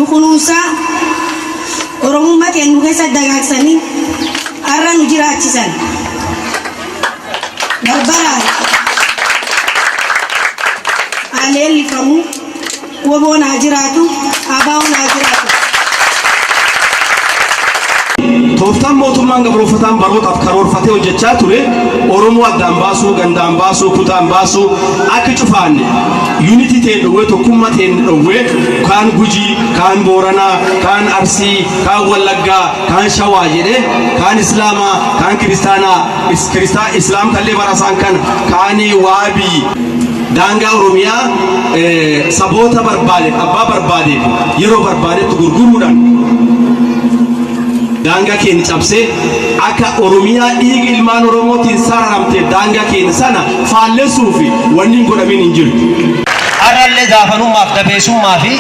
Kunuunsaa Oromummaa keenya nu keessa dagaagsanii har'a nu jiraachisan. Barbaraan haa leellifamu, WBOn haa jiraatu, ABOn haa jiraatu. Tooftaan mootummaan gabrooffataan barootaaf karoorfatee hojjechaa ture Oromoo addaan baasuu, gandaan baasuu, kutaan baasuu, akka cufaanne unity ta'een dhowwee, tokkummaa ta'een dhowwee, kaan Gujii, kaan Booranaa, kaan Arsii, kaan Wallaggaa, kaan Shawaa jedhee, kaan Islaamaa, kaan Kiristaanaa, Kiristaa Islaam kallee barasaan kana, kaan Waabii, daangaa Oromiyaa saboota barbaadeef, abbaa barbaadeef, yeroo barbaadetti gurguruudhaan daangaa keenya cabsee akka Oromiyaa dhiiga ilmaan Oromootiin sararamte daangaa keenya sana faallessuu fi wanni hin godhamin hin jiru. Har'allee gaafanummaaf dabeessummaa fi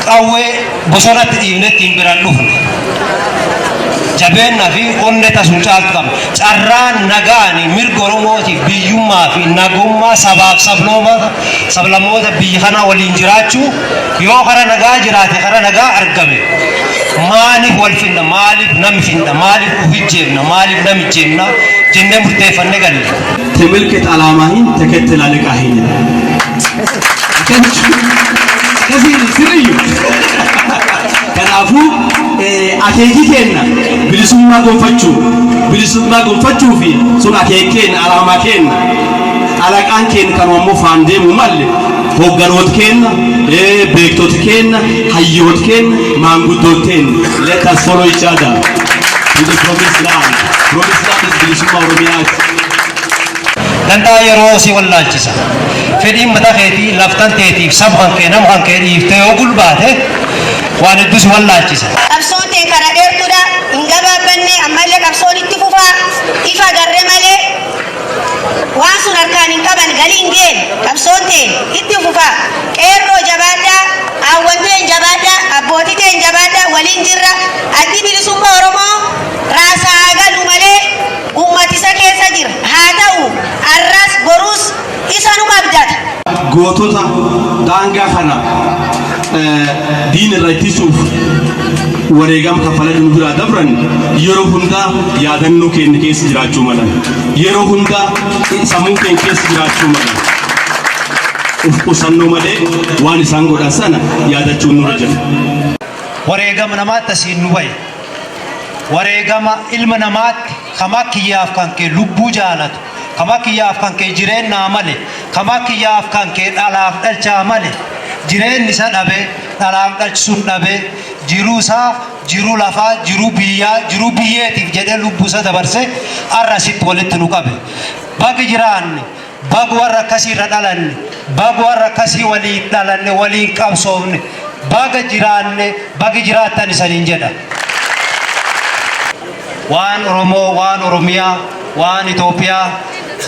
qawwee bosonatti dhiifne ittiin biraan dhufne. Jabeenna fi onne tasuun caaltu qabna. Carraan nagaani mirga Oromootiif biyyummaa fi nagummaa sabaaf sablammoota biyya kanaa waliin jiraachuu yoo kara nagaa jiraate, kara nagaa argame, maaliif wal finna, maaliif nami finna, maaliif uf ijjeefna, maaliif nami ijjeefna jennee murteeffanne galle. ተመልከት ዓላማህን ተከተል አለቃህን። Akkasiin sirriyyuu. Kanaafuu akeekii kenna bilisummaa gonfachuu fi sun akeekii kenna, alaamaa kenna. Alaqaan keenya kanuma immoo faan deemu malle hogganoota kenna, beektota kenna, hayyoota kenna, maanguddoota kenna. Let us follow each other to the promised land. Promised land is bilisummaa Oromiyaati. Danda'a yeroo si wallaalchisa. Fedhiin mataa keetii, laftan teetiif, saba kan kee, nama kan kee dhiiftee yoo gulbaate waan hedduu si wallaalchisa. Qabsoon ta'e karaa dheertuudha. Hin gabaabbanne, ammallee qabsoon itti fufaa. Ifa garree malee waan sun harkaan hin qaban, galii hin geenne. Qabsoon ta'e itti fufaa. Qeerroo jabaadhaa, haawwan ta'e jabaadhaa, abbootii ta'e jabaadhaa, waliin jirra. Addi Bilisummaa Oromoo raasaa galu malee uummatisa keessa jira. Haa ta'u, arras boruus isa nu abdata. Gootota daangaa kana diin irra ittisuuf wareegama kaffalanii nu biraa dabran yeroo hundaa yaadannoo keenya keessa jiraachuu malan. Yeroo hundaa sammuu keenya keessa jiraachuu malan. Uf qusannoo malee waan isaan godhan sana yaadachuun nurra jira. Wareegama namaatti asiin nu bahe. Wareegama ilma namaatti kama kiyyaaf kan kee lubbuu jaalatu, kama kiyyaaf kan kee jireennaa male, kama kiyyaaf kan kee dhalaaf dhalchaa male, jireenyi isa dhabe, dhalaaf dhalchisuun dhabe, jiruu isaa, jiruu lafaa, jiruu biyyaa, jiruu biyyeetiif jedhee lubbuu isa dabarse har'a asitti walitti nu qabe. Bagi jiraanne, bag warra akkasii irra dhalanne, bag warra akkasii waliin dhalanne, waliin qabsoofne, baga jiraanne, bagi jiraattan isaniin jedha. Waan Oromoo, waan Oromiyaa, waan Itoophiyaa,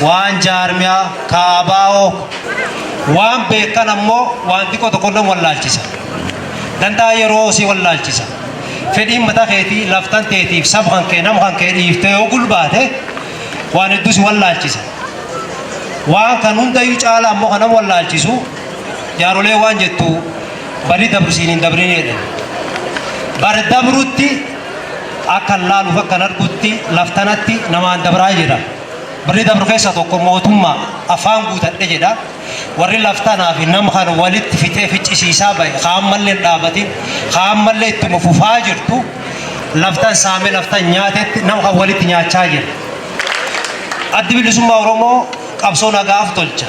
waan jaarmiyaa, kaabaa'oo, waan beekan ammoo waan xiqqoo tokko nama wallaalchisa. Danda'a yeroo si wallaalchisa. Fedhiin mataa keetii, laftan teetiif, saba kan kee, nama kan kee dhiiftee yoo gulbaate waan hedduu si wallaalchisa. Waan kan hundayyuu caala ammoo kan nama wallaalchisu jaarolee waan jettu bari dabru siin hin dabrin jedhan. Bari dabrutti akka laaluuf akkan argutti laftanatti namaan dabraa jira. Barri dabru keessa tokko mootummaa afaan guutadhe jedha. Warri laftanaa fi nama kana walitti fixee ficcisiisaa bahe kaan mallee hin dhaabatin, kaan mallee ittuma fufaa jirtu, laftan saamee laftan nyaatetti nama kan walitti nyaachaa jira. Addi Bilisummaa Oromoo qabsoo nagaaf tolcha.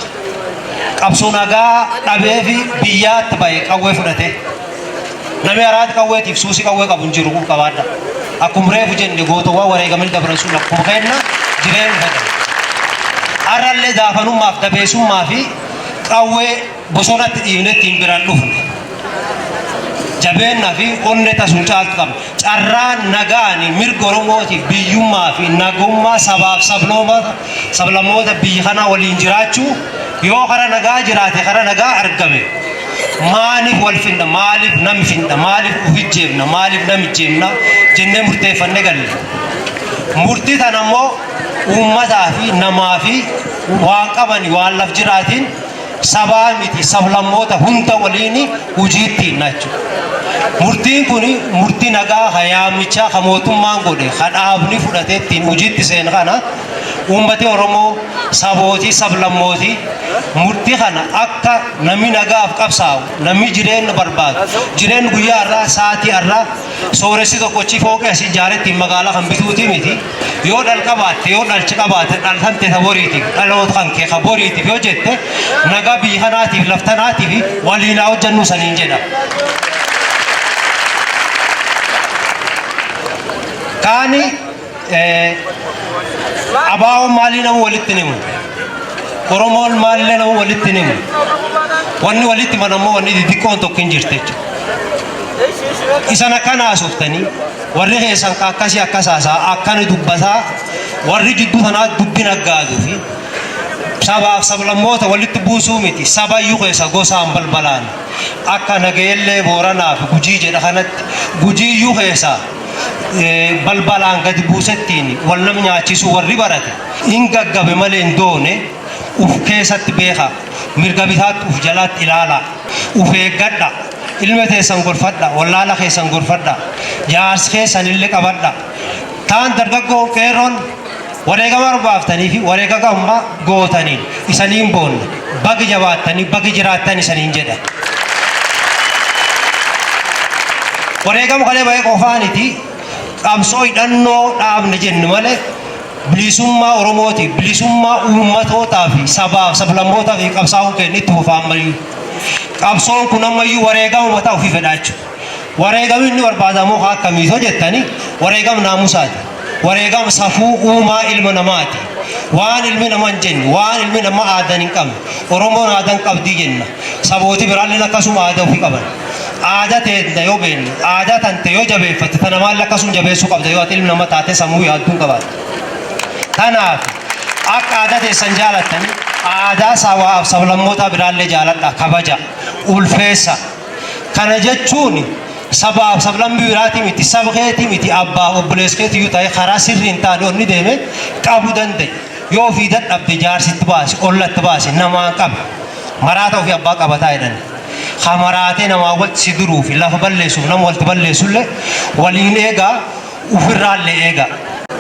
Qabsoo nagaa dhabee fi biyyaatti bahe qawwee fudhate. Namni haraati qawweetiif suusii qawwee qabu hin jiru qabaadha. Akkuma reefu jenne gootowwan wareegamanii dabran sun akkuma kenna jireenya fedhan. Har'allee gaafanummaaf dabeessummaa fi qawwee bosonatti dhiifne ittiin biraan dhufne. Jabeenna fi onne tasuun caaltu qabna. Carraan nagaani mirga Oromootiif biyyummaa fi nagummaa sabaaf sablammoota biyya kanaa waliin jiraachuu yoo kara nagaa jiraate, kara nagaa argame, maaliif wal finna, maaliif nami finna, maaliif uf ijjeefna, maaliif nami ijjeefna jennee murteeffanne galle. Murtii tana ammoo uummataa fi namaa fi waan qaban, waan laf jiraatiin sabaa miti sablammoota hunda waliin hojiitti hinna jechuudha. Murtiin kun murtii nagaa ha yaamichaa ha mootummaan godhe ha dhaabni fudhatee ittiin hojiitti seen kana uummati Oromoo sabootii sablammootii murtii kana akka namni nagaaf qabsaa'u, namni jireenya barbaadu, jireenya guyyaa har'aa sa'aatii har'aa sooressi tokkochi fooqee asii ijaaretti magaalaa kan bituuti miti. Yoo dhal qabaatte, yoo dhalchi qabaatte, dhaltan teessa boriitiif, dhaloota kan kee ka boriitiif yoo jette, nagaa biyya kanaatiif laftanaatiif waliin haa hojjennu saniin jedha. Kaani ABO'n maalii nama walitti himu? Oromoon maalillee nama walitti himu? Wanni walitti himan ammoo wanni xixiqqoon tokko hin jirti jechuudha. Isan akkana haasoftanii, warri keessan ka akkasii akkas haasaa akkana dubbataa, warri jidduu tanaa dubbi naggaaduu fi sabaaf sablammoota walitti buusuu miti, sabayyuu keessa gosaan balbalaan akka Nageellee Booranaa fi Gujii jedha kanatti Gujiiyyuu keessa balbalaan gadi buusettiin wal nam nyaachisuu warri barate hin gaggabe malee hin doone. Uf keessatti beeka, mirga bitaatti uf jalaatti ilaala, uf eeggadha, ilma teessan gorfadha, wallaala keessan gorfadha, jaarsi keessan illee qabadha. Taan dargaggoo qeerroon wareegama barbaaftanii fi wareegama ammaa gootaniin isaniin boonna, bagi jabaattanii bagi jiraattan isaniin jedha. Wareegama kalee bahee qofaaniti qabsoo hidhannoo dhaabne jennu malee bilisummaa Oromootiif, bilisummaa uummatootaa fi sabaaf sablammootaa fi qabsaa'uun keenya itti fufaa ammayyuu. Qabsoon kun ammayyuu wareegama mataa ofii fedhaa jechuudha. Wareegamni inni barbaadamu haa akkamiitoo jettanii, wareegama naamusaati. Wareegama safuu uumaa ilma namaati. Waan ilmi namaa hin jenne, waan ilmi namaa aadan hin qabne, Oromoon aadan qabdii jenna. Sabooti biraalleen akkasuma aadaa ofii qaban. Aadaa ta'e yoo beekne, aadaa tante yoo jabeeffatte, tana maal akkasuma jabeessuu qabda yoo ati ilmi nama taate sammuu yaadduun qabaatte. Kanaaf akka aadaa teessan jaalattanii aadaa sabaaf sablammoota biraallee jaaladha, kabaja, ulfeessa. Kana jechuun sabaaf sablammii biraatii miti, saba keetii miti, abbaa obboleessa keetiyyuu ta'e karaa sirrii hin taane onni deeme qabuu danda'e. Yoo ofii dadhabde jaarsitti baasi, ollatti baasi, namaan qabi. Maraata ofii abbaa qabataa jedhan. Ha maraatee namaa walitti si duruu fi lafa balleessuuf nama walitti balleessullee waliin eegaa, ofirraallee eegaa.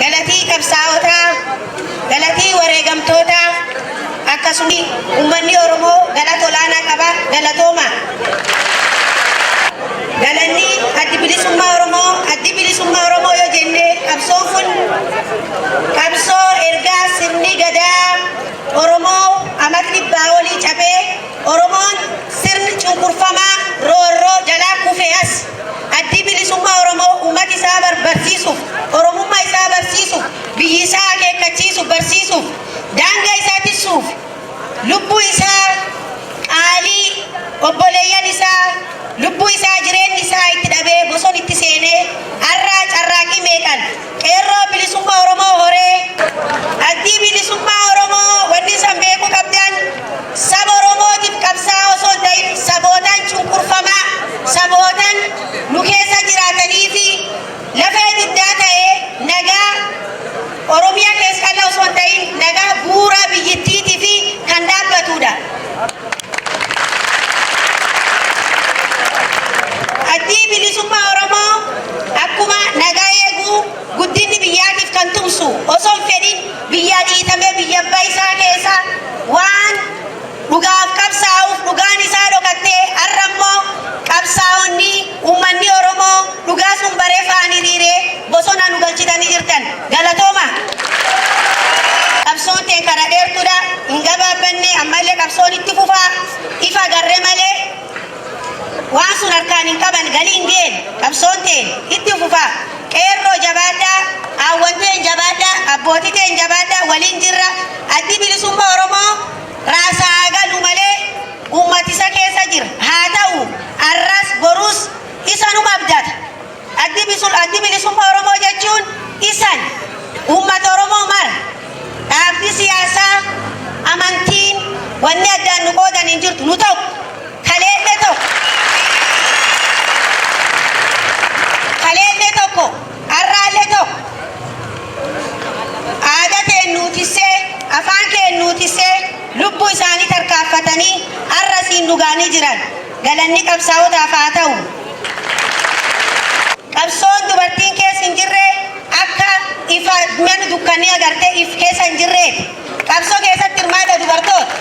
Galatii qabsaa'otaa, galatii wareegamtootaa, akkasumas uummanni Oromoo galata olaanaa qaba, galatooma. Galanni addi bilisummaa Oromoo, addi bilisummaa Oromoo yoo jenne qabsoon kun qabsoo ergaa sirni gadaa Oromoo amata dhibbaa olii cabee Oromoon sirni cunqurfamaa roorroo jalaa kufee as addi bilisummaa Oromoo uummata isaa barsiisuuf, Oromummaa isaa barsiisuuf, biyyi isaa akeekkachiisuuf, barsiisuuf, daangaa isaa tiksuuf, lubbuu isaa qaalii obboleeyyan isaa lubbuu isaa jireenyi isaa itti dhabee boson itti seenee har'aa carraaqii meeqan qeerroo bilisummaa Oromoo horee addii bilisummaa Oromoo wanni san beekuu qabdan saba Oromootiif qabsaa osoo hin ta'in sabootaan cunqurfamaa sabootaan nu keessa jiraatanii fi lafee dugdaa ta'ee nagaa Oromiyaa keessa qalla osoo hin ta'in nagaa bu'uuraa biyyittiitii fi kan dhaabbatudha. Addii bilisummaa Oromoo akkuma nagaa eeguu guddinni biyyaatiif kan tumsu osoo hin fedhin biyyaa dhiitamee biyya abbaa isaa keessa waan dhugaaf qabsaa'uuf dhugaan isaa dhokattee har'a immoo qabsaa'onni uummanni Oromoo dhugaa sun baree fa'aan hiriiree bosona nu galchitanii jirtan, galatooma. Qabsoon teen karaa dheertuudha, hin gabaabbanne, ammallee qabsoon itti fufaa, ifa garree malee waan sun harkaan hin qaban, galii hin geenne, qabsoon teen itti fufaa. Qeerroo jabaadhaa, haawwan teen jabaadhaa, abbootii teen jabaadhaa, waliin jirra. Addi bilisummaa Oromoo raasaa galu malee uummata isa keessa jira. Haa ta'u arras borus isanuma abdata. Addi bilisummaa Oromoo jechuun isan uummata Oromoo mara dhaabbi siyaasaa amantiin wanni addaan nu qoodan hin jirtu, nu tokko, kaleellee tokko, kaleellee tokko, har'aallee tokko. Aadaa teen nuutissee, afaan keen nuutissee, lubbuu isaanii tarkaanfatanii har'a siin dhugaanii jiran, galanni qabsaa'otaaf haa ta'u. keessa hin jirreeti. Qabsoo keessatti hirmaata, dubartoota.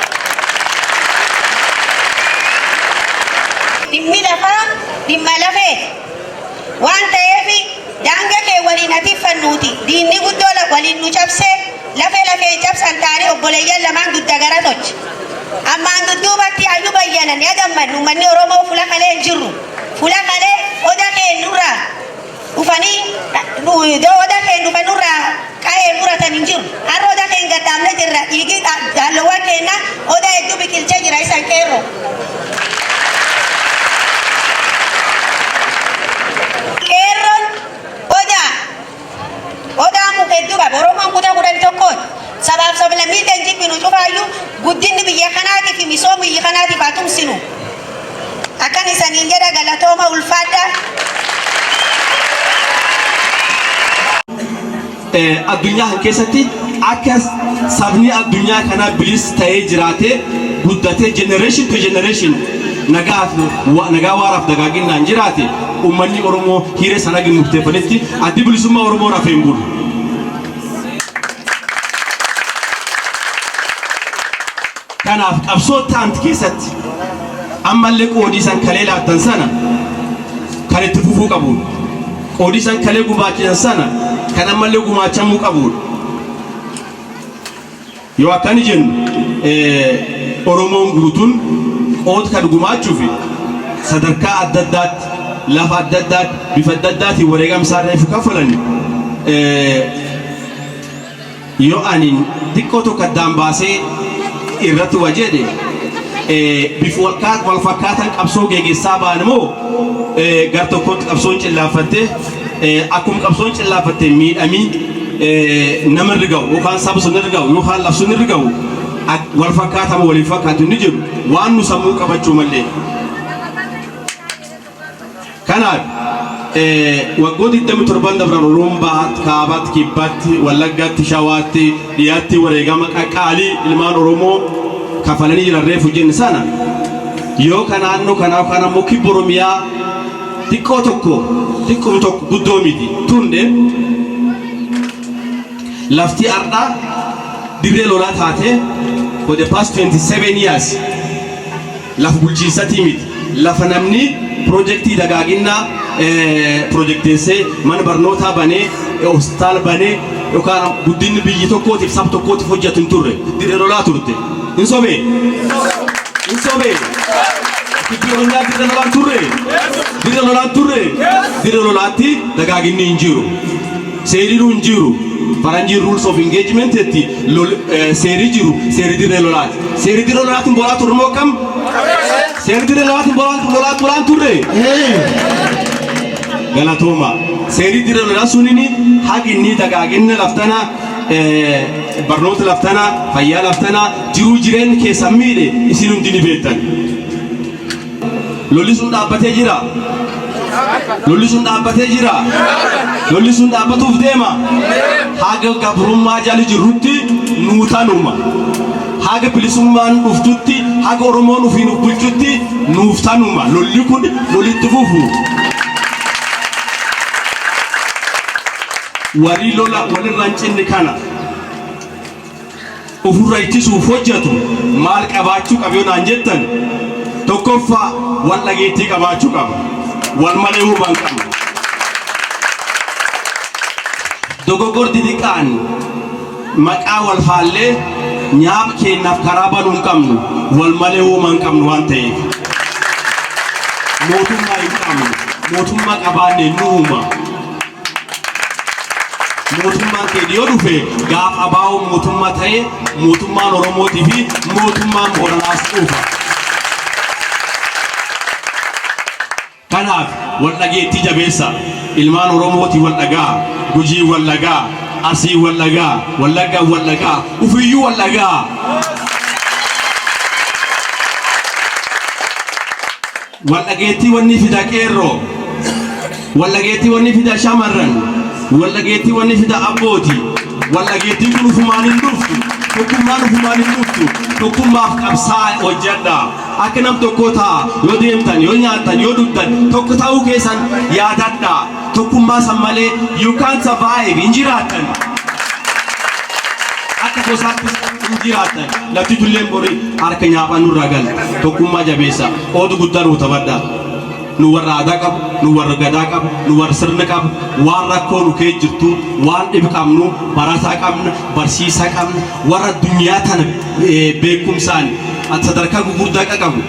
Dhimmi lafaa dhimma lafeeti. Waan ta'eef daanga kee waliin atiffannuuti. Diinni guddoo waliin nu cabsee lafee lafeen cabsan taane obboleeyyan lamaan dugda gara tochi. Ammaan dudduubatti hayyuu bayyanan ni gammannu. Uummanni Oromoo fula kalee hin jirru. Fula kalee oda keenyurraa dhufanii, oda keen dhufanurraa qa'ee muratan hin jiru. Har'a oda keen gaddaamne jirra. Dhiigi jaalowwan keenya oda hedduu biqilchee jira, isan qeerroo. Qeerroon odaa odaan kun hedduu qaba. Oromoon kutaa 11ti. Sabaaf sablammii kan jibbinu cufaayyuu guddinni biyya kanaatiif fi misooma biyya kanaatiif haa tumsinu. Akkan isaniin jedha, galatooma, ulfaadha. Addunyaa kan keessatti akka sabni addunyaa kanaa bilis ta'ee jiraatee guddatee generation to generation nagaa waaraaf dagaaginaan jiraate, uummanni Oromoo hiree sana murteeffanitti Addi Bilisummaa Oromoo rafee hin bulu. Kanaaf qabsoo taanti keessatti ammallee qoodii san kalee laattan sana kan itti fufuu qabudha. Qoodii san kalee gumaachisan sana kan ammallee gumaachamuu qabudha. Yoo akkani jennu, Oromoon guutuun qooda kan gumaachuuf sadarkaa adda addaatti, lafa adda addaatti, bifa adda addaatiin wareegama isaa reefu kaffalan, yoo ani xiqqoo tokko addaan baasee irratti wa jedhe, bifa wal fakkaatan qabsoo geggeessaa ba'an moo gar tokkotti qabsoon cillaaffatte, akkuma qabsoon cillaafatte miidhamii nama irra ga'u yookaan saba sun irra ga'u yookaan laf sun irra ga'u wal fakkaatama waliin fakkaatu inni jiru waan nu sammuu qabachuu mallee. Kanaaf waggoota 27 dabran Oromoon bahaatti, kaabaatti, kibbaatti, Wallaggaatti, Shawaatti, dhiyaatti wareegama qaqqaalii ilmaan Oromoo kafalanii jiran reefu jenne sana, yoo ka naannoo kanaa yookaan ammoo kibba Oromiyaa xiqqoo tokko, xiqqum tokko, guddoo miti tunde, lafti har'a dirree lolaa taate for the past 27 years lafa bulchiinsatii miti. Lafa namni piroojeektii dagaaginnaa piroojeekteessee, mana barnootaa banee, hospitaala banee yookaan guddinni biyyi tokkootiif saba tokkootiif hojjetu hin turre. Dirree lolaa turte. Hin sobee? Hin sobee? Kibbi Oromiyaa dirree lolaan turre? Dirree lolaan turre? Dirree lolaatti dagaaginni hin jiru. Seeriin hin jiru. Faranjiin rules of engagement jetti. Seerri jiru seerri dirree lolaati. Seerri dirree lolaatiin bolaa turre moo akkam? Seerri dirree lolaatiin bolaa bolaan turre? Galatooma. Seerri dirree lolaa sunini haqinni dagaaginna laftanaa, barnoota laftanaa, fayyaa laftanaa, jiruu jireenya keessan miidhe isin hundi ni beektan. Lolli sun dhaabbatee jira. Lolli sun dhaabbatee jira. Lolli sun dhaabbatuuf deema. Haga gabrummaa jala jirrutti nuutanuma. Haga bilisummaan dhuftutti, haga Oromoon ofiin of bulchutti nuuf tanuma. Lolli kun lolitti fufu. Warri lola walirra hin cinne kana ofirra ittisuuf hojjetu maal qabaachuu qaba yoo naan jettan, tokkoffaa wal dhageettii qabaachuu qaba. Wal malee huban hin qabnu. Dogoggorri xixiqqaan maqaa wal faallee nyaaba keenyaaf karaa banuu hin qabnu, wal malee huban hin qabnu waan ta'eef. Mootummaa hin qabnu. Mootummaa qabaanne nuuma. Mootummaan keenya yoo dhufe, gaaf abaa'oo mootummaa ta'e, mootummaan Oromootii fi mootummaan Booranaas dhufa. Kanaaf wal dhageettii jabeessa. Ilmaan Oromootii wal dhagaa, Gujii wal dhagaa, Arsii wal dhagaa, Wallaggaa wal dhagaa, ufiyyuu wal dhagaa. Wal dhageettii wanni fida qeerroo, wal dhageettii wanni fida shamarran, wal dhageettii wanni fida abbooti. Wal dhageettiin kun ufumaan hin dhuftu. Tokkummaan ufumaan hin dhuftu. Tokkummaaf qabsaa hojjedha. Akka nam tokkoo ta'a. Yoo deemtan, yoo nyaattan, yoo dhugdan, tokko ta'uu keessan yaadadha. Tokkummaa san malee you can't survive, hin jiraattan. Akka gosaattis hin jiraattan. Lafti tulleen borii harka nyaaphaa nurraa gala. Tokkummaa jabeessa. Oodu guddaa nuu taphadhaa. Nu warra aadaa qabu, nu warra gadaa qabu, nu warra sirna qabu, waan rakkoo nu kee jirtu, waan dhib qabnu, barataa qabna, barsiisaa qabna, warra addunyaa tana beekumsaan sadarkaa gugurdaa qaqqabu.